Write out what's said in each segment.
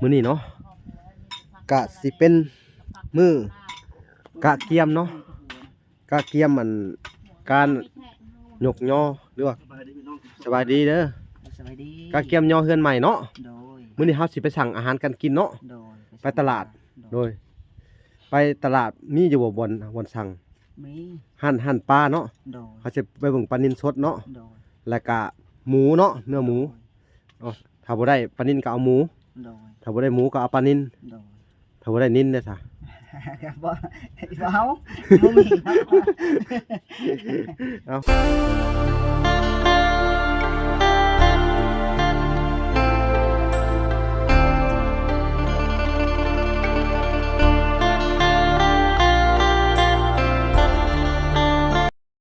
ມື້ນີ້ເນາະ ກະຊິເປັນມື້ກະກຽມເນາະ ກະກຽມອັນການຍົກຍໍ ຫຼືວ່າ ສະບາຍດີເດີ ສະບາຍດີ ກະກຽມຍໍເຮືອນໃໝ່ເນາະ ໂດຍ ມື້ນີ້ເຮົາຊິໄປສັ່ງອາຫານການກິນເນາະ ໂດຍ ໄປຕະຫຼາດ ໂດຍ ໂດຍ ໄປຕະຫຼາດ ມີຢູ່ບໍ່ບ່ອນ ບ່ອນສັ່ງ? ມີ ຮ້ານ ຮ້ານປາເນາະ ໂດຍ ເຮົາຊິໄປເບິ່ງປານິນສົດເນາະ ໂດຍ ແລ້ວກະໝູເນາະ ເນື້ອໝູ ໂດຍ ເນາະ ຖ້າບໍ່ໄດ້ປານິນກໍເອົາໝູ ໂດຍ ຖ້າບໍ່ໄດ້ໝູກໍເອົາປານິນ ໂດຍ ຖ້າບໍ່ໄດ້ນິນເດ້ຊະ ບໍ່ ບໍ່ເອົາ ບໍ່ມີ ເອົາ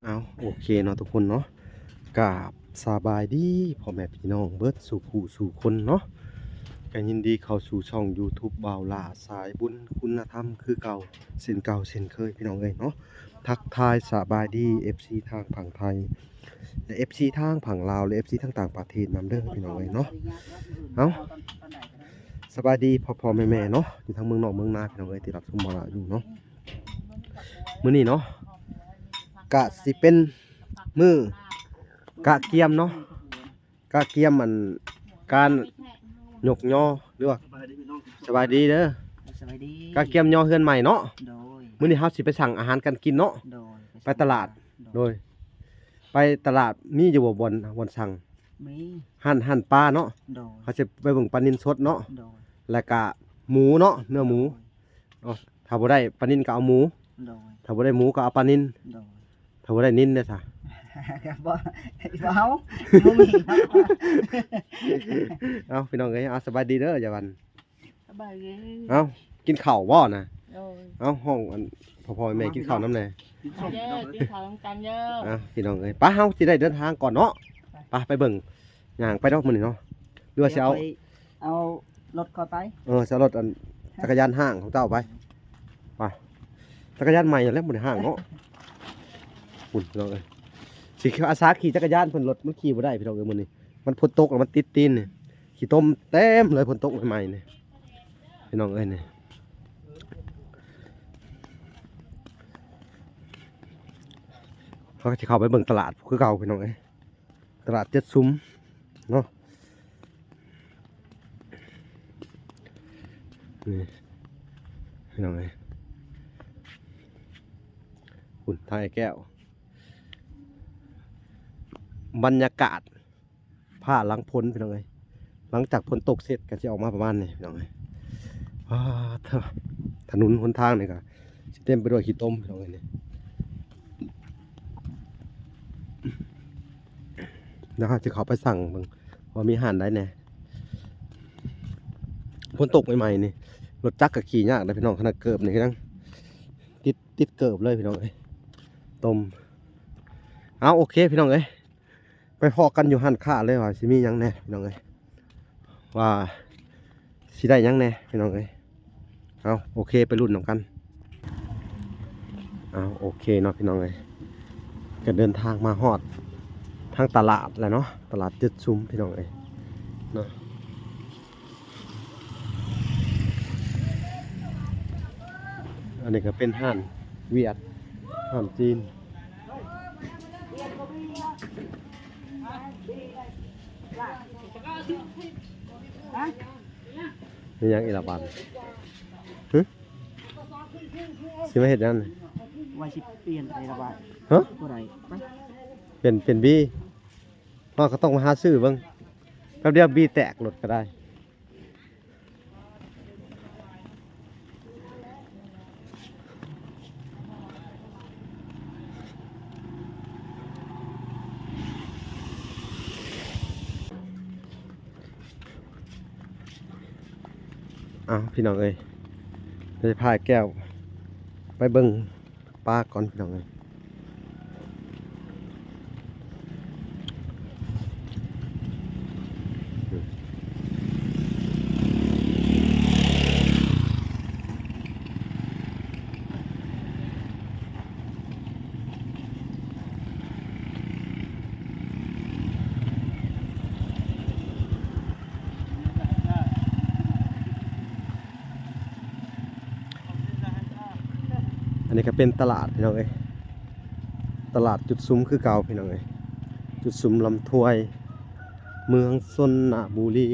ເອົາ ໂອເຄເນາະທຸກຄົນເນາະ ກາບສະບາຍດີພໍ່ແມ່ພີ່ນ້ອງເບິດສູ່ຜູ້ສູ່ຄົນເນາະ ກໍຍິນດີເຂົ້າສູ່ຊ່ອງຢູທູບບ່າວຫຼ້າສາຍບຸນຄຸນນະທຳຄືເກົ່າ ເຊັ່ນເກົ່າເຊັ່ນເຄີຍພີ່ນ້ອງເອີຍເນາະ ທັກທາຍສະບາຍດີເອັຟຊີທາງຝັ່ງໄທ ແລະ ເອັຟຊີທາງຝັ່ງລາວ ແລະ ເອັຟຊີທາງຕ່າງປະເທດນຳເດີພີ່ນ້ອງເອີຍເນາະ ເອົາ ສະບາຍດີພໍ່ໆແມ່ໆເນາະ ຢູ່ທາງເມືອງນອກເມືອງນາພີ່ນ້ອງເອີຍ ທີ່ຮັບຊົມບ່າວຫຼ້າຢູ່ເນາະ ມື້ນີ້ເນາະ ກະຊິເປັນມື້ກະກຽມເນາະ ກະກຽມອັນການຍົກຍໍ ຫຼືວ່າ ສະບາຍດີເດີ ສະບາຍດີ ກະກຽມຍໍເຮືອນໃໝ່ເນາະ ໂດຍ ມື້ນີ້ເຮົາຊິໄປສັ່ງອາຫານການກິນເນາະ ໂດຍ ໄປຕະຫຼາດ ໂດຍ ໂດຍ ໄປຕະຫຼາດ ມີຢູ່ບໍ່ບ່ອນ ບ່ອນສັ່ງ? ມີ ຮ້ານ ຮ້ານປາເນາະ ໂດຍ ເຮົາຊິໄປເບິ່ງປານິນສົດເນາະ ໂດຍ ແລ້ວກະໝູເນາະ ເນື້ອໝູ ໂດຍ ເນາະ ຖ້າບໍ່ໄດ້ປານິນກໍເອົາໝູ ໂດຍ ຖ້າບໍ່ໄດ້ໝູກໍເອົາປານິນ ໂດຍ ຖ້າບໍ່ໄດ້ນິນເດ້ຊະ ບໍ່ ບໍ່ເອົາ ບໍ່ມີ ເອົາ ພີ່ນ້ອງເອີຍ ເອົາ ສະບາຍດີເດີ ຢ່າວັນ ສະບາຍດີ ເອົ້າ ກິນເຂົ້າບໍ່ນະ? ໂດຍ ເອົ້າ ຮ້ອງອັນພໍ່ໆແມ່ໆກິນເຂົ້ານຳແດ່ ກິນເດີ ກິນເຂົ້ານຳກັນເດີ ເອົ້າ ພີ່ນ້ອງເອີຍ ໄປ ເຮົາຊິໄດ້ເດີນທາງກ່ອນເນາະ ໄປ ໄປເບິ່ງ ຍ່າງໄປດອກມື້ນີ້ເນາະ ຫຼືວ່າຊິເອົາ ດຽວຂ້ອຍເອົາລົດຂ້ອຍໄປ ເອີ ຊິເອົາລົດອັນຈັກກະຍານຮ້າງຂອງເຈົ້າໄປ ໄປ ຈັກກະຍານໃໝ່ຫັ້ນແຫຼະ ບໍ່ໄດ້ຮ້າງເນາະ ພຸ້ນ ພີ່ນ້ອງເອີຍ ຊິອາສາຂີ່ຈັກກະຍານເພິ່ນ ລົດມັນຂີ່ບໍ່ໄດ້ ພີ່ນ້ອງເອີຍ ມື້ນີ້ ມັນຝົນຕົກແລ້ວມັນຕິດຕີນນີ້ ຂີ້ຕົມເຕັມເລີຍ ຝົນຕົກໃໝ່ໆນີ້ ພີ່ນ້ອງເອີຍ ນີ້ ເຮົາກໍຊິເຂົ້າໄປເບິ່ງຕະຫຼາດຄືເກົ່າ ພີ່ນ້ອງເອີຍ ຕະຫຼາດເຈັດຊຸມເນາະ ນີ້ ພີ່ນ້ອງເອີຍ ພຸ້ນ ທາງອ້າຍແກ້ວ ບັນຍາກາດ ຟ້າຫຼັງຝົນ ພີ່ນ້ອງເອີຍ ຫຼັງຈາກຝົນຕົກເສັດກໍຊິອອກມາປະມານນີ້ພີ່ນ້ອງເອີຍ ປາດເທີ ຖະໜົນຫົນທາງນີ້ກໍຊິເຕັມໄປດ້ວຍຂີ້ຕົມພີ່ນ້ອງເອີຍ ນີ້ ດຽວເຮົາຊິເຂົ້າໄປສັ່ງເບິ່ງວ່າມີຮ້ານໃດແດ່ ຝົນຕົກໃໝ່ໆນີ້ ລົດຈັກກໍຂີ່ຍາກເດ້ພີ່ນ້ອງ ຂະໜາດເກີບນີ້ກໍຍັງຕິດ ຕິດເກີບເລີຍພີ່ນ້ອງເອີຍ ຕົມ ເອົາ ໂອເຄ ພີ່ນ້ອງເອີຍ ໄປພໍ້ກັນຢູ່ຮ້ານຄ້າເລີຍວ່າຊິມີຫຍັງແດ່ພີ່ນ້ອງເອີຍ ວ່າຊິໄດ້ຫຍັງແດ່ພີ່ນ້ອງເອີຍ ເອົາ ໂອເຄ ໄປລຸ້ນນຳກັນ ເອົາ ໂອເຄເນາະພີ່ນ້ອງເອີຍ ກໍເດີນທາງມາຮອດທາງຕະຫຼາດແລ້ວເນາະ ຕະຫຼາດເຈັດຊຸມພີ່ນ້ອງເອີຍເນາະ ອັນນີ້ກໍເປັນຮ້ານຫວຽດ ຮ້ານຈີນ ມີຫຍັງອີກລະບາດນີ້? ຫຶ? ຊິມາເຮັດຫຍັງນີ້? ວ່າຊິປ່ຽນໄປລະບາດ. ຮະ? ບໍ່ໄດ້ ໄປ ປ່ຽນ ປ່ຽນບີ. ເຮົາກໍຕ້ອງມາຫາຊື້ເບິ່ງ ແປັບດຽວບີແຕກໂລດກໍໄດ້. ເອົາ ພີ່ນ້ອງເອີຍ ດຽວຈະພາແກ້ວໄປເບິ່ງ ປາກ່ອນ ພີ່ນ້ອງເອີຍ. ເ ອັນນີ້ກໍເປັນຕະຫຼາດພີ່ນ້ອງເອີຍ ຕະຫຼາດຈຸດຊຸມຄືເກົ່າພີ່ນ້ອງເອີຍ ຈຸດຊຸມລຳຖ້ວຍ ເມືອງຊົນນະບູລີ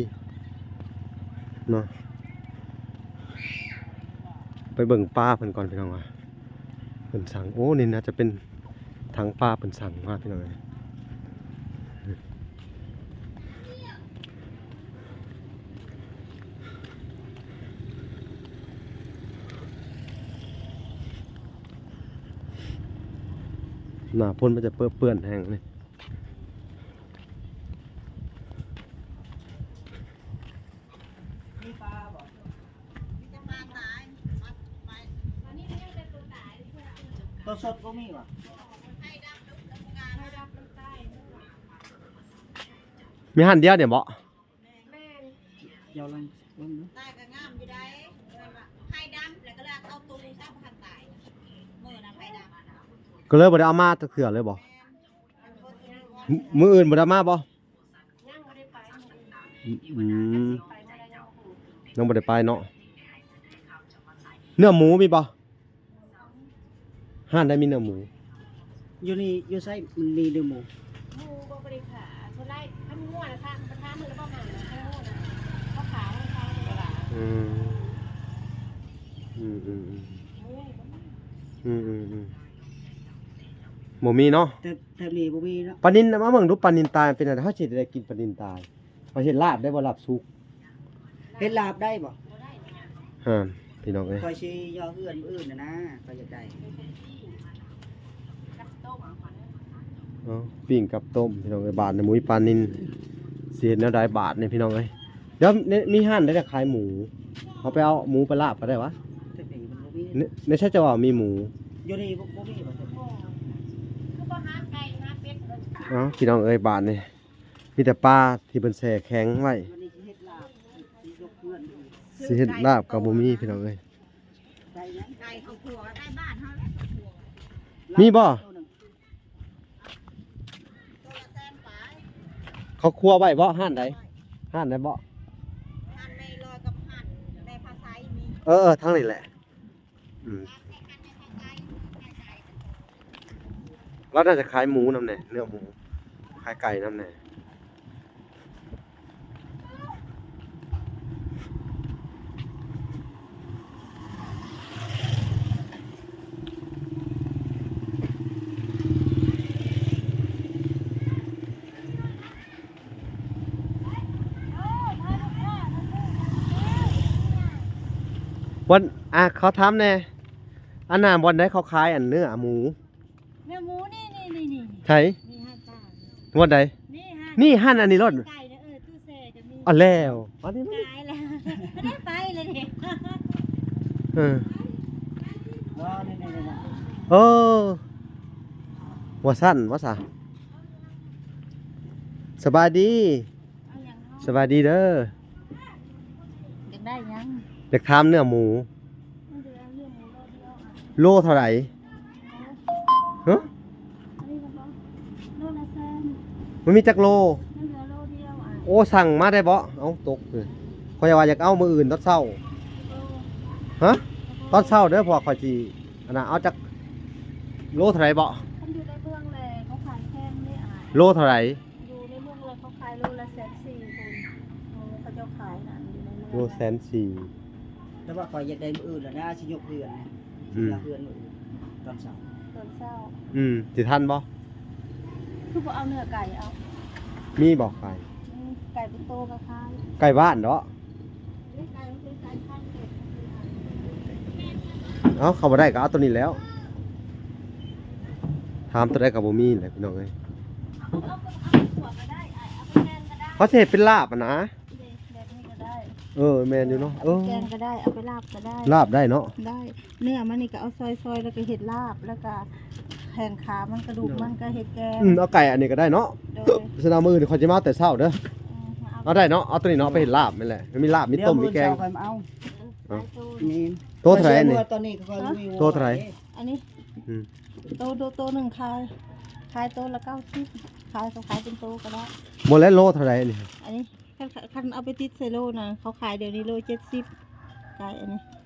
ເນາະ. ໄປເບິ່ງປາເພິ່ນກ່ອນພີ່ນ້ອງວ່າເພິ່ນສັ່ງ ໂອ້ ນີ້ໜ້າຈະເປັນຖັງປາເພິ່ນສັ່ງມາພີ່ນ້ອງເອີຍ. ໜ້າຝົນມັນຈະເປິເປື້ອນແຮງນີ້. ມີປາບໍ່? ຕົວສົດບໍ່ມີຫວາ? ມີຫັ້ນດຽວນີ້ບໍ່? ແມ່ນ ດຽວລອງເບິ່ງດູ. ຕາຍກໍງາມຢູ່ໃດ໋ ແມ່ນວ່າໄຂ່ດຳ ແລ້ວກໍເລີຍເອົາຕູ້ຊະ ບໍ່ທັນຕາຍ ມື້ນະໄຂ່ດຳ ກໍເລີຍບໍ່ໄດ້ເອົາມາຈັກເທື່ອເລີຍບໍ່? ແມ່ນ ມື້ອື່ນບໍ່ໄດ້ເອົາມາບໍ່? ຍັງບໍ່ໄດ້ໄປມື້ອື່ນ ອືມ ຍັງບໍ່ໄດ້ໄປເນາະ. ເນື້ອໝູມີບໍ່? ຮ້ານໃດມີເນື້ອໝູ? ຢູ່ນີ້ ຢູ່ໃສມັນມີເນື້ອໝູ? ໝູບໍ່ ບໍ່ໄດ້ຂາຍ ສ່ວນຫຼາຍຄັນງົວນະ ທາງ ທາງມັນລະບໍ່ມາ ຄັນງົວນະ ເຂົາຂາຍຂອງເຂົາ. ອືມ ອືມໆໆ ໝູກໍມີ ອືມໆໆ ບໍ່ມີເນາະ ແຕ່ ແຖວນີ້ບໍ່ມີເນາະ. ປານິນນະ ມາເບິ່ງດູ ປານິນຕາຍເປັນອັນໃດ? ເຮົາຊິໄດ້ກິນປານິນຕາຍ ເຮົາເຮັດລາບໄດ້ບໍ່? ລາບສຸກ ເຮັດລາບໄດ້ບໍ່? ຮະ ພີ່ນ້ອງເອີຍ ຂ້ອຍຊິຍໍເຮືອນມື້ອື່ນນະນາ ຂ້ອຍຢາກໄດ້ ເອີ ປີ້ງກັບຕົ້ມ ພີ່ນ້ອງເອີຍ. ບາດນີ້ໝູ ປານິນ ຊິເຮັດແນວໃດບາດນີ້ ພີ່ນ້ອງເອີຍ? ດຽວ ມີຮ້ານໃດຂາຍໝູ ເຮົາໄປເອົາໝູໄປລາບກໍໄດ້ຫວາ? ແຖວນີ້ມັນບໍ່ມີ ໃນ ໃນໃສເຈົ້າວ່າມີໝູ? ຢູ່ນີ້ບໍ່ ບໍ່ມີຫວາ? ຄືບໍ່ຫາໄກ່ຫາເປັດເລີຍ. ເອົ້າ ພີ່ນ້ອງເອີຍ ບາດນີ້ ມີແຕ່ປາທີ່ເພິ່ນແຊ່ແຂງໄວ້ ຊິເຮັດລາບກໍບໍ່ມີ ພີ່ນ້ອງເອີຍ. ໄກ່ເຂົາຂົ້ວໃກ້ບ້ານເຮົາແຫຼະ ເຂົາຂົ້ວ ມີບໍ່? ເຂົາຂົ້ວໄວ້ບໍ່? ຮ້ານໃດ? ຮ້ານໃດບໍ່? ຮ້ານແມ່ລອຍກັບຮ້ານແມ່ພາໄຊມີ ເອີ ເອີ ທາງນີ້ແຫຼະ. ອືມ ລາວໜ້າຈະຂາຍໝູນຳແດ່ ເນື້ອໝູ ຂາຍໄກ່ນຳແດ່. ບ່ອນ ອ່າ ຂໍຖາມແດ່ ອັນນ່າ ບ່ອນໃດເຂົາຂາຍອັນເນື້ອໝູ? ເນື້ອໝູນີ້ ນີ້ ນີ້ ນີ້ ໃສ? ນີ້ຫັ້ນ ບ່ອນໃດ? ນີ້ຫັ້ນ ນີ້ຫັ້ນ ອັນນີ້ໂລດ ໄກ່ເດີ ເອີ ຕູ້ແຊ່ກໍມີ ເອົາແລ້ວ ອັນນີ້ມັນ ຕາຍແລ້ວ ໄດ້ໄປແລ້ວນີ້ ເອີ ເອີ ວ່າຊັ້ນວ່າຊະ. ສະບາຍດີ ເອົາຫຍັງເນາະ? ສະບາຍດີເດີ. ຢາກໄດ້ຫຍັງ? ຢາກຖາມເນື້ອໝູ ເອົາເນື້ອໝູໂລດຽວ ໂລເທົ່າໃດ? ຮະ? ໂລລະແສນ ມັນມີຈັກໂລ? ມັນເຫຼືອໂລດຽວ ໂອ້ ສັ່ງມາໄດ້ບໍ່? ເອົ້າ ຕົກ ຂ້ອຍວ່າຢາກເອົາມື້ອື່ນຕອນເຊົ້າ. ຮະ? ຕອນເຊົ້າເດີ ເພາະວ່າຂ້ອຍຊິ ອັນນ່າ ເອົາຈັກໂລເທົ່າໃດບໍ່? ຄັນຢູ່ໃນເມືອງແຫຼະ ເຂົາຂາຍແພງເດ້ ໂລເທົ່າໃດ? ຢູ່ໃນເມືອງລະເຂົາຂາຍໂລລະແສນສີ່ພຸ້ນ ເອີ ເຂົາເຈົ້າຂາຍນັ້ນຢູ່ໃນເມືອງ ໂລແສນສີ່. ແຕ່ວ່າຂ້ອຍຢາກໄດ້ມື້ອື່ນລະນະ ຊິຍົກເຮືອນ ອືມ ຊິເມືອເຮືອນມື້ອື່ນຕອນເຊົ້າ ຕອນເຊົ້າ ອືມ ຊິທັນບໍ່? ຄືບໍ່ເອົາເນື້ອໄກ່ເອົາ ມີບໍ່ໄກ່? ອືມ ໄກ່ເປັນໂຕກໍຂາຍ ໄກ່ບ້ານເນາະ. ເອົາ ເຂົາບໍ່ໄດ້ກໍເອົາຕົວນີ້ແຫຼ້ວ ຖາມຕົວໃດກໍບໍ່ມີແຫຼະ ພີ່ນ້ອງເອີຍ. ເຮົາຊິເຮັດເປັນລາບຫັ້ນນະ ເອີ ແມ່ນຢູ່ເນາະ ເອີ ແກງກໍໄດ້ ເອົາໄປລາບກໍໄດ້ ລາບໄດ້ເນາະ ໄດ້. ເນື້ອມັນນີ້ກໍເອົາຊອຍໆ ແລ້ວກໍເຮັດລາບ ແລ້ວກໍແຂ້ງຂາມັນ ກະດູກມັນກໍເຮັດແກງ ອືມ ເອົາໄກ່ອັນນີ້ກໍໄດ້ເນາະ ໂດຍ ສະນັ້ນມື້ອື່ນຂ້ອຍຊິມາແຕ່ເຊົ້າເດີ ເອົາໄດ້ເນາະ ເອົາຕົວນີ້ເນາະ ໄປເຮັດລາບນີ້ແຫຼະ ມີລາບ ມີຕົ້ມ ມີແກງ ມື້ເຊົ້າຂ້ອຍມາເອົາ ເອົາ ແມ່ນ ໂຕເທົ່າໃດນີ້? ຕອນນີ້ກໍຂ້ອຍມີ ໂຕເທົ່າໃດ? ອັນນີ້ ອືມ ໂຕ ໂຕ ໂຕໜຶ່ງຂາຍ ຂາຍໂຕລະເກົ້າສິບ ຂາຍ ເຂົາຂາຍເປັນໂຕກໍໄດ້ ບໍ່ແລ້ວໂລເທົ່າໃດນີ້? ອັນນີ້ ຄັນ ຄັນເອົາໄປຕິດໃສ່ໂລນະ ເຂົາຂາຍດຽວນີ້ໂລເຈັດສິບ ຂາຍອັນນີ້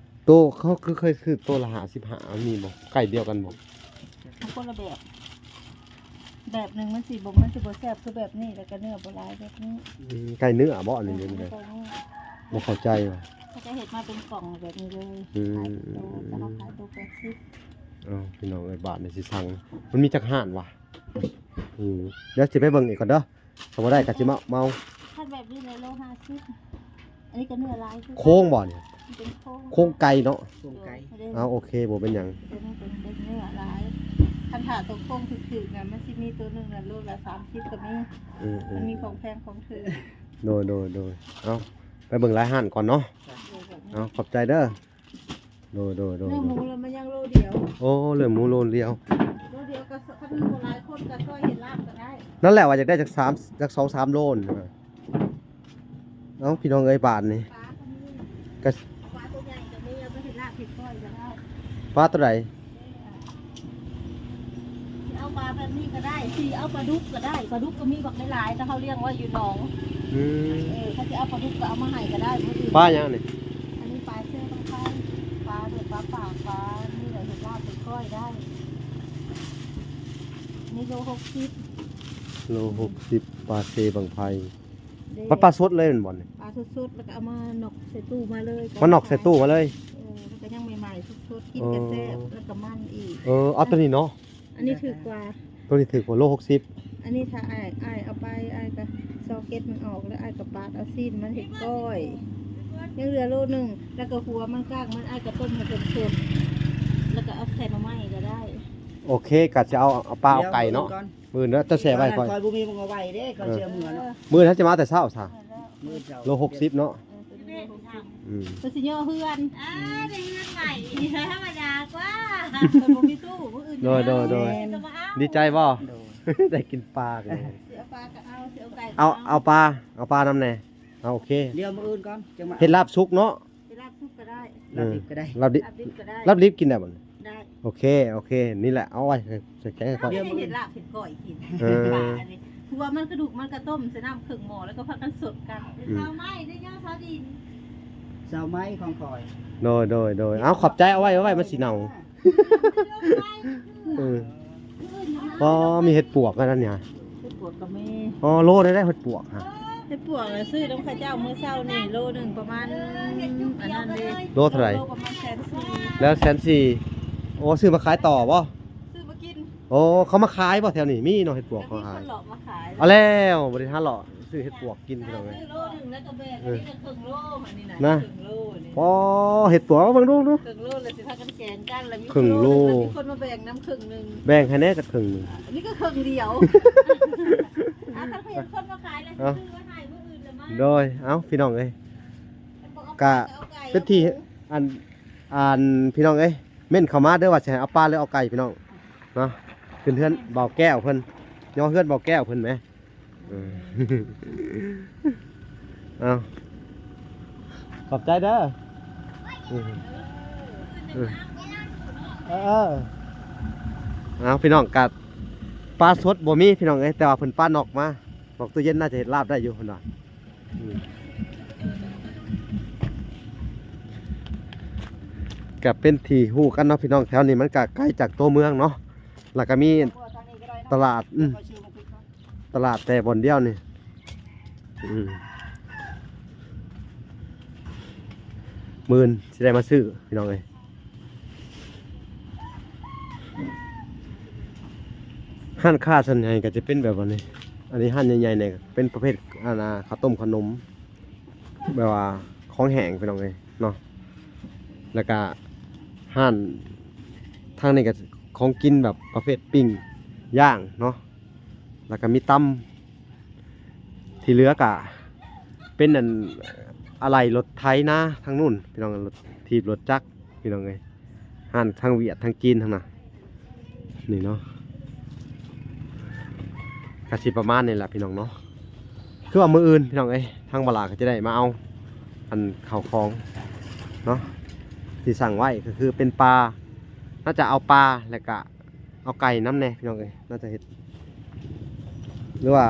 ໂຕເຂົາຄືເຄີຍຊື້ໂຕລະຫ້າສິບຫ້າ ມີບໍ່? ໄກ່ດຽວກັນບໍ່? ມັນຄົນລະແບບ ແບບໜຶ່ງມັນຊິບໍ່ ມັນຊິບໍ່ແຊບຄືແບບນີ້ ແລ້ວກໍເນື້ອບໍ່ຫຼາຍແບບນີ້. ອືມ ໄກ່ເນື້ອບໍ່ອັນນີ້? ເອີ ເປັນໄດ? ບໍ່ເຂົ້າໃຈວ່າ ເຂົາຈະເຮັດມາເປັນກ່ອງແບບນີ້ເລີຍ. ອືມ ຂາຍໂຕ ແຕ່ເຮົາຂາຍໂຕແປດສິບ. ເອົ້າ ພີ່ນ້ອງເອີຍ ບາດນີ້ຊິສັ່ງ ມັນມີຈັກຮ້ານວະ? ອືມ ດຽວຊິໄປເບິ່ງອີກກ່ອນເດີ. ຖ້າບໍ່ໄດ້ກໍຊິມາເອົາ. ຄັນແບບນີ້ເລີຍໂລຫ້າສິບ. ອັນນີ້ກໍເນື້ອຫຼາຍຄືກັນ. ໂຄງບໍ່ນີ້? ມັນເປັນໂຄງ ໂຄງໄກ່ເນາະ. ໂຄງໄກ່. ເອີ ເອົາ ໂອເຄ ບໍ່ເປັນຫຍັງ. ຕົວນີ້ເປັນ ເປັນເນື້ອຫຼາຍ. ຄັນຖ້າຕົວໂຄງຖືກໆນະ ມັນຊິມີຕົວໜຶ່ງນະ ໂລລະສາມສິບກໍມີ. ອືມໆ ມັນມີຂອງແພງຂອງຖືກ. ໂດຍໆໆ ເອົາ ໄປເບິ່ງຫຼາຍຮ້ານກ່ອນເນາະ. ເອີ ແບບນີ້. ເອົາ ຂອບໃຈເດີ. ໂດຍໆໆ ເນື້ອໝູລະມັນຍັງໂລດຽວ. ໂອ້ ເນື້ອໝູໂລດຽວ. ໂລດຽວກໍ ຄັນບໍ່ຫຼາຍຄົນກໍຊ່ອຍເຮັດລາບກໍໄດ້. ນັ້ນແຫຼະວ່າຢາກໄດ້ຈັກສາມ ຈັກສອງສາມໂລນະ. ເອົ້າ ພີ່ນ້ອງເອີຍ ບາດນີ້ ປາກໍມີ ກໍ ປາຕົວໃຫຍ່ກໍມີ ເອົາໄປເຮັດລາບເຮັດກ້ອຍກໍໄດ້. ປາຕົວໃດ? ຊິເອົາປາແບບນີ້ກໍໄດ້ ຊິເອົາປາດຸກກໍໄດ້. ປາດຸກກໍມີບັກຫຼາຍໆ ແຕ່ເຮົາລ້ຽງໄວ້ຢູ່ໜອງ. ອືມ ເອີ ຄັນຊິເອົາປາດຸກກໍເອົາມາໃຫ້ກໍໄດ້ມື້ອື່ນ. ປາຫຍັງນີ້? ອັນນີ້ປາເຊບັ້ງໄຟ ປາເດີ ປາປາກ ປານີ້ແຫຼະ ເຮັດລາບເຮັດກ້ອຍໄດ້. ນີ້ໂລຫົກສິບ. ໂລຫົກສິບ ປາເຊບັ້ງໄຟ. ເດ້ ປາ ປາສົດເລີຍແມ່ນບໍ່ນີ້? ປາສົດໆ ແລ້ວກໍເອົາມາໜອກໃສ່ຕູ້ມາເລີຍ. ມາໜອກໃສ່ຕູ້ມາເລີຍ. ເອີ ແລ້ວກໍຍັງໃໝ່ໆ ສົດໆ ກິນກໍແຊບ. ອໍ ແລ້ວກໍມັນອີກ. ເອີ ເອົາຕົວນີ້ເນາະ. ອັນນີ້ຖືກກວ່າ. ຕົວນີ້ຖືກກວ່າ ໂລຫົກສິບ. ອັນນີ້ຖ້າອ້າຍ ອ້າຍເອົາໄປ ອ້າຍກໍຊອກເກັດມັນອອກ ແລ້ວອ້າຍກໍປາດເອົາຊີ້ນມັນເຮັດກ້ອຍ. ຍັງເຫຼືອໂລໜຶ່ງ. ແລ້ວກໍຫົວມັນ ກ້າງມັນ ອ້າຍກໍຕົ້ມໃຫ້ສົດໆ ແລ້ວກໍເອົາໃສ່ໜໍ່ໄມ້ກໍໄດ້. ໂອເຄ ກໍຈະເອົາ ເອົາປາເອົາໄກ່ເນາະ. ມື້ອື່ນເນາະ ເຈົ້າແຊ່ໄວ້ຂ້ອຍ. ຂ້ອຍບໍ່ມີ ບໍ່ໄວ້ເດ້ ຂ້ອຍຊິເອົາເມືອເນາະ. ມື້ອື່ນເຮົາຈະມາແຕ່ເຊົ້າຊະ. ມື້ເຊົ້າ ໂລຫົກສິບເນາະ. ອືມ ເພິ່ນຊິຍໍເຮືອນ. ອ່າ ໄດ້ເຮືອນໃໝ່ ທຳມະດາກວ່າ. ເພິ່ນບໍ່ມີຕູ້ມື້ອື່ນ. ໂດຍໆໆ ແມ່ນ ດີໃຈບໍ່? ໂດຍ ໄດ້ກິນປາ. ຊິເອົາປາກໍເອົາ ຊິເອົາໄກ່ກໍ ເອົາ ເອົາ ເອົາປາ ເອົາປານຳແດ່. ເອົາ ໂອເຄ ດຽວມື້ອື່ນກ່ອນ ຈັ່ງມາເຮັດລາບສຸກເນາະ. ເຮັດລາບສຸກກໍໄດ້ ລາບດິບກໍໄດ້ ລາບດິບ ລາບດິບກໍໄດ້. ລາບດິບກິນໄດ້ບໍ່? ໄດ້. ໂອເຄ ໂອເຄ ນີ້ແຫຼະ ເອົາໄວ້ໃສ່ແກງໃຫ້ຂ້ອຍ. ດຽວມື້ອື່ນ ເຮັດລາບເຮັດກ້ອຍກິນ. ເອີ ປາອັນນີ້ ຫົວມັນ ກະດູກມັນ ກະຕົ້ມໃສ່ນ້ຳເຄິ່ງໝໍ້ ແລ້ວກໍພາກັນສົດກັນ. ອືມ ຊາວໄມ້ເດ້ ຍາວຊາວດິນ. ຊາວໄມ້ຂອງຂ້ອຍ. ໂດຍໆໆ ເອົາ ຂອບໃຈ. ເອົາໄວ້ ເອົາໄວ້ ມັນຊິເນົ່າ. ເອີ ອໍ ມີເຫັດປວກອັນນັ້ນນີ້. ເຫັດປວກກໍມີ. ອໍ ໂລເທົ່າໃດເຫັດປວກ? ເຫັດປວກນະ ຊື້ນຳເຂົາເຈົ້າມື້ເຊົ້ານີ້ ໂລໜຶ່ງປະມານ ອັນນັ້ນເດ້. ໂລເທົ່າໃດ? ໂລປະມານແສນສີ່. ແລ້ວແສນສີ່. ໂອ້ ຊື້ມາຂາຍຕໍ່ບໍ່? ຊື້ມາກິນ. ໂອ້ ເຂົາມາຂາຍບໍ່ແຖວນີ້? ມີເນາະ ເຫັດປວກເຂົາຂາຍ. ມີຄົນເລາະມາຂາຍ. ເອົາແລ້ວ ບໍ່ໄດ້ຫາເລາະ ຊື້ເຫັດປວກກິນ ພີ່ນ້ອງເອີຍ. ຊື້ໂລໜຶ່ງແລ້ວກໍແບ່ງ ເອີ ອັນນີ້ນະເຄິ່ງໂລ ອັນນີ້ນະ ນະ ເຄິ່ງໂລນີ້. ອໍ ເຫັດປວກ ເບິ່ງດູ ເຄິ່ງໂລ ແລ້ວຊິພາກັນແກງກັນ ແລ້ວມີ ເຄິ່ງໂລ ໂລໜຶ່ງ ແລ້ວມີຄົນມາແບ່ງນຳເຄິ່ງໜຶ່ງ. ແບ່ງໃຫ້ແດ່ຈັກເຄິ່ງໜຶ່ງ. ອັນນີ້ກໍເຄິ່ງດຽວ. ອ່າ ຄັນເຫັນຄົນມາຂາຍແລ້ວ ເອົ້າ ຊິຊື້ມາໃຫ້ມື້ອື່ນລະມາ. ໂດຍ ເອົ້າ ພີ່ນ້ອງເອີຍ ກະເປັນທີ່ ອັນ ອັນ ພີ່ນ້ອງເອີຍ ເມັ້ນເຂົ້າມາເດີວ່າຊິໃຫ້ເອົາປາ ຫຼື ເອົາໄກ່ ພີ່ນ້ອງເນາະ. ຂຶ້ນເຮືອນບ່າວແກ້ວເພິ່ນ ຍໍເຮືອນບ່າວແກ້ວເພິ່ນແໝ. ເອີ ເອົາ ຂອບໃຈເດີ. ເອີ ເອີ ເອີ ເອົາ ພີ່ນ້ອງ ກະປາສົດບໍ່ມີ ພີ່ນ້ອງເອີຍ ແຕ່ວ່າເພິ່ນປານອກມາ ນອກຕູ້ເຢັນ ໜ້າຈະເຮັດລາບໄດ້ຢູ່ ເພິ່ນວ່າ. ອືມ ກະເປັນທີ່ຮູ້ກັນເນາະ ພີ່ນ້ອງ ແຖວນີ້ມັນກະໄກຈາກຕົວເມືອງເນາະ ແລ້ວກະມີຕະຫຼາດ ອືມ ຕະຫຼາດແຕ່ບ່ອນດຽວນີ້. ອືມ ມື້ອື່ນຊິໄດ້ມາຊື້ ພີ່ນ້ອງເອີຍ. ຮ້ານຄ້າສ່ວນໃຫຍ່ກໍຈະເປັນແບບວ່ານີ້ ອັນນີ້ຮ້ານໃຫຍ່ໆນີ້ເປັນປະເພດ ອັນນ່າ ເຂົ້າຕົ້ມຂະໜົມ ແບບວ່າຂອງແຫ້ງ ພີ່ນ້ອງເອີຍເນາະ. ແລ້ວກະຮ້ານທາງນີ້ກໍຂອງກິນແບບປະເພດປີ້ງຍ່າງເນາະ ແລ້ວກະມີຕຳ. ທີ່ເຫຼືອກະເປັນອັນ ອາໄຫຼ່ລົດໄຖນາທາງນູ້ນ ພີ່ນ້ອງ ລົດຖີບລົດຈັກ ພີ່ນ້ອງເອີຍ. ຮ້ານທັງຫວຽດທັງຈີນທັງນັ້ນ ນີ້ເນາະ ກະຊິປະມານນີ້ແຫຼະ ພີ່ນ້ອງເນາະ. ຄືວ່າມື້ອື່ນ ພີ່ນ້ອງເອີຍ ທາງບັກຫຼ້າກໍຈະໄດ້ມາເອົາ ອັນ ເຂົ້າຂອງເນາະ ທີ່ສັ່ງໄວ້ ກໍຄືເປັນປາ ໜ້າຈະເອົາປາ ແລ້ວກະ ເອົາໄກ່ນຳແດ່ ພີ່ນ້ອງເອີຍ ໜ້າຈະເຮັດ ຫຼືວ່າ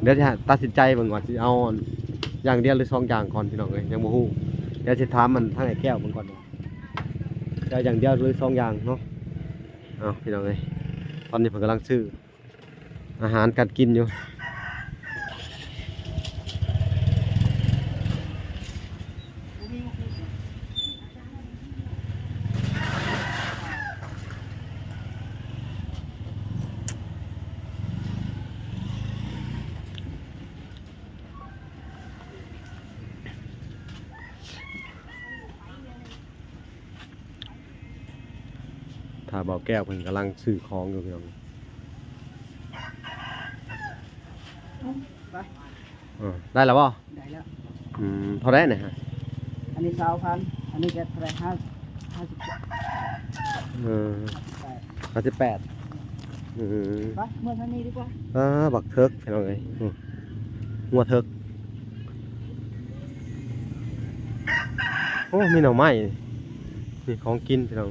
ດຽວຊິຕັດສິນໃຈເບິ່ງວ່າຊິເອົາຢ່າງດຽວ ຫຼື ສອງຢ່າງກ່ອນ ພີ່ນ້ອງເອີຍ ຍັງບໍ່ຮູ້. ດຽວຊິຖາມມັນທາງໄອ້ແກ້ວເບິ່ງກ່ອນວ່າ ຈະຢ່າງດຽວ ຫຼື ສອງຢ່າງເນາະ. ເອົາ ພີ່ນ້ອງເອີຍ ຕອນນີ້ເພິ່ນກຳລັງຊື້ອາຫານການກິນຢູ່. ຖ້າບ່າວແກ້ວເພິ່ນກຳລັງຊື້ຂອງຢູ່ ພີ່ນ້ອງ. ໄປ ເອີ ໄດ້ແລ້ວບໍ່? ໄດ້ແລ້ວ. ອືມ ເທົ່າໃດນີ້ຮະ? ອັນນີ້ຊາວພັນ ອັນນີ້ກໍເທົ່າໃດ? ຫ້າ ຫ້າສິບ ເອີ ຫ້າສິບແປດ ຫ້າສິບແປດ. ອືມ ໄປ ເມືອທາງນີ້ດີກວ່າ. ອ່າ ບັກເຖິກ ພີ່ນ້ອງເອີຍ ອືມ ງົວເຖິກ. ໂອ້ ມີໜໍ່ໄມ້ ນີ້ຂອງກິນ ພີ່ນ້ອງ.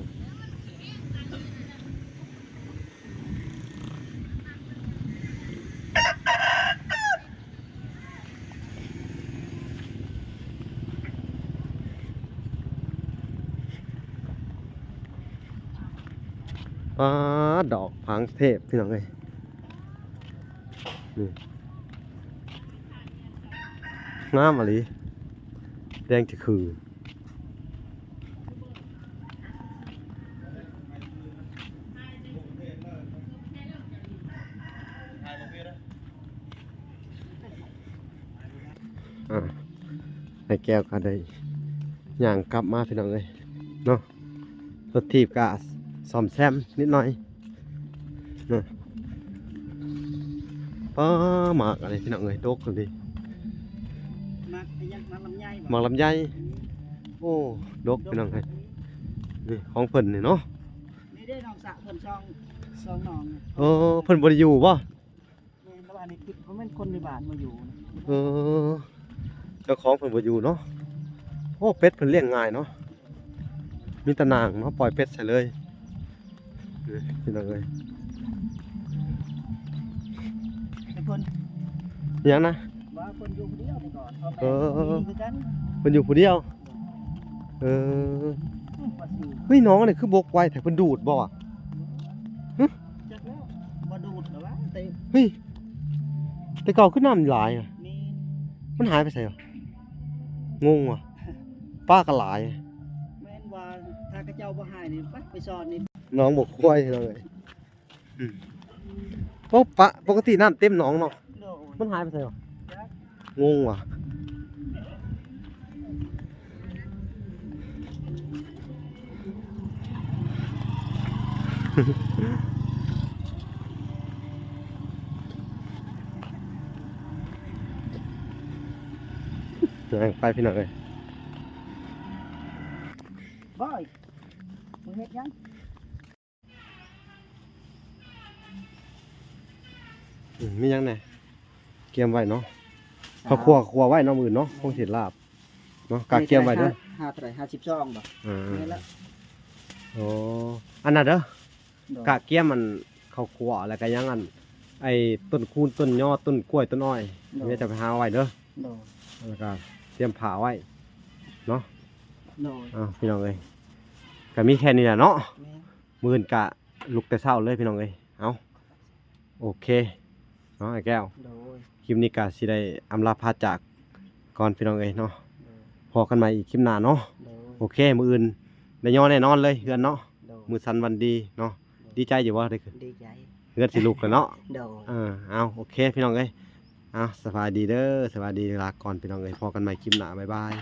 ປາດ ດອກຜາງເທບ ພີ່ນ້ອງເອີຍ ນີ້ ງາມອີ່ຫຼີ ແດງຈະຄື. ອ່າ ອ້າຍແກ້ວກໍໄດ້ຍ່າງກັບມາ ພີ່ນ້ອງເອີຍເນາະ. ລົດຖີບກໍສ້ອມແຊມນິດໜ້ອຍເນາະ. ປ້າ ໝາກອັນນີ້ ພີ່ນ້ອງເອີຍ ດົກອີ່ຫຼີ. ໝາກຫຍັງ? ໝາກລຳໄຍບໍ? ໝາກລຳໄຍ. ອືມ ໂອ້ ດົກ ດົກ ພີ່ນ້ອງເອີຍ. ນີ້ຂອງເພິ່ນນີ້ເນາະ. ນີ້ເດ້ ນ້ອງສະເພິ່ນ ສອງ ສອງນ້ອງ. ເອີ ເພິ່ນບໍ່ໄດ້ຢູ່ບໍ? ແມ່ນ ແຕ່ວ່ານີ້ຄືບໍ່ແມ່ນຄົນໃນບ້ານມາຢູ່. ເອີ ເຈົ້າຂອງເພິ່ນບໍ່ຢູ່ເນາະ. ໂອ້ ເປັດເພິ່ນລ້ຽງງ່າຍເນາະ ມີຕາໜ່າງເນາະ ປ່ອຍເປັດໃສ່ເລີຍ. ເອີ ພີ່ນ້ອງເອີຍ ແຕ່ເພິ່ນ ຫຍັງນະ? ວ່າເພິ່ນຢູ່ຜູ້ດຽວແຕ່ກ່ອນ ພໍ່ແມ່ ເອີ ກໍບໍ່ມີຄືກັນ ເພິ່ນຢູ່ຜູ້ດຽວ. ເອີ ອືມ ວ່າຊິ ເຮີ້ຍ ໜອງອັນນີ້ຄືບົກໄວແທ້ ເພິ່ນດູດບໍ່ວະ? ຮຶ ຈັກແລ້ວ ບໍ່ດູດແລ້ວວະ ແຕ່ ເຮີ້ຍ ແຕ່ເກົ່າຄືນ້ຳຫຼາຍອະ. ແມ່ນ ມັນຫາຍໄປໃສວະ? ງົງວະ ປາກໍຫຼາຍ. ແມ່ນວ່າ ຖ້າເຂົາເຈົ້າບໍ່ໃຫ້ນີ້ ໄປ ໄປຊ່ອນນີ້ ໜອງບົກໄວເລີຍ. ອືມ ໂອ້ ປະ ປົກກະຕິນ້ຳເຕັມໜອງເນາະ. ໂດຍ ມັນຫາຍໄປໃສວະ? ຈັກ ງົງວ່ະ. ຍ່າງໄປ ພີ່ນ້ອງເອີຍ. ບອຍ ມຶງເຮັດຫຍັງ? ອືມ ມີຫຍັງແດ່? ກຽມໄວ້ເນາະ ສາວ ເຂົ້າຂົ້ວ ຂົ້ວໄວ້ເນາະ ມື້ອື່ນເນາະ ແມ່ນ ຄົງຊິລາບເນາະ. ກະກຽມໄວ້ເດີ ຫ້າ ເທົ່າໃດ? ຫ້າສິບສອງບໍ? ອ່າ ແມ່ນລະ. ໂອ້ ອັນນັ້ນເດີ ໂດຍ ກະກຽມອັນເຂົ້າຂົ້ວ ແລ້ວກະຫຍັງ ອັນ ໄອ້ຕົ້ນຄູນ ຕົ້ນຍໍ ຕົ້ນກ້ວຍ ຕົ້ນອ້ອຍ ໂດຍ ແມ່ຈະໄປຫາໄວ້ເດີ. ໂດຍ ແລ້ວກະຕຽມຜ້າໄວ້ເນາະ. ໂດຍ ເອົ້າ ພີ່ນ້ອງເອີຍ ກະມີແຄ່ນີ້ແຫຼະເນາະ. ແມ່ນ ມື້ອື່ນກະລຸກແຕ່ເຊົ້າເລີຍ ພີ່ນ້ອງເອີຍ. ເອົ້າ ໂອເຄເນາະ ອ້າຍແກ້ວ. ໂດຍ ຄລິບນີ້ກະຊິໄດ້ອຳລາພາຈາກກ່ອນ ພີ່ນ້ອງເອີຍເນາະ. ໂດຍ ພໍ້ກັນໃໝ່ອີກຄລິບໜ້າເນາະ. ໂດຍ ໂອເຄ ມື້ອື່ນໄດ້ຍໍແນ່ນອນເລີຍເຮືອນເນາະ. ໂດຍ ມື້ສັນວັນດີເນາະ. ໂດຍ ດີໃຈຢູ່ບໍ່? ໄດ້ຄື ດີໃຈ ເຮືອນຊິລຸກແລ້ວເນາະ. ໂດຍ ເອີ ເອົາ ໂອເຄ ພີ່ນ້ອງເອີຍ. ເອົາ ສະບາຍດີເດີ ສະບາຍດີ ລາກ່ອນ ພີ່ນ້ອງເອີຍ. ພໍ້ກັນໃໝ່ຄລິບໜ້າ ບາຍບາຍ.